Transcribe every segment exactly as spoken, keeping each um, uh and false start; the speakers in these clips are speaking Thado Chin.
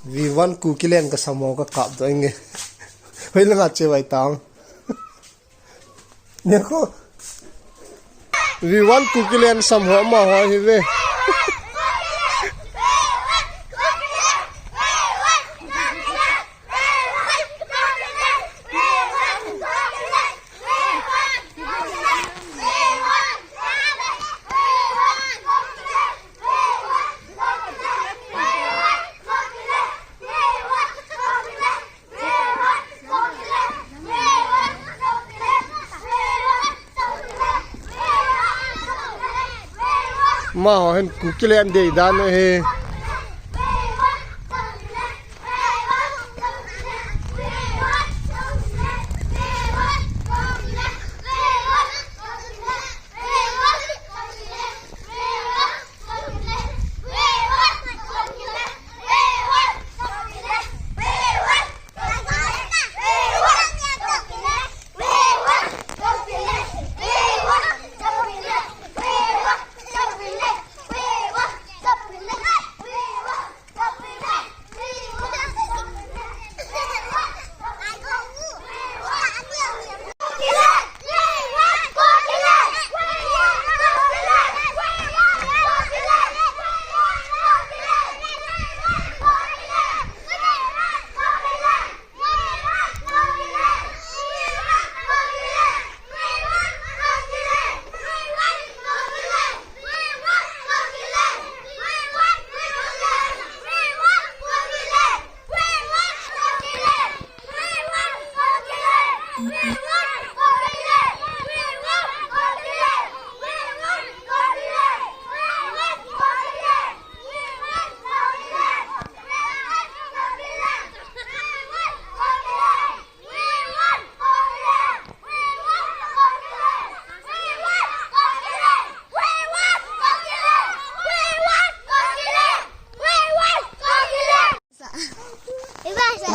V one Kukiland ka sam ho ka kap doh inge. Hoi langa che vai tang. Nekho. V one Kukiland sam ho amaho ahi ve. Amaho hin Kukiland dei dan ahi.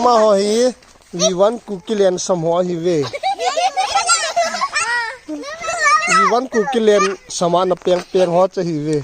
Amaho hi V one Kukiland sam ho ahi ve. V one Kukiland sam a na peng peng ho chu ahi ve.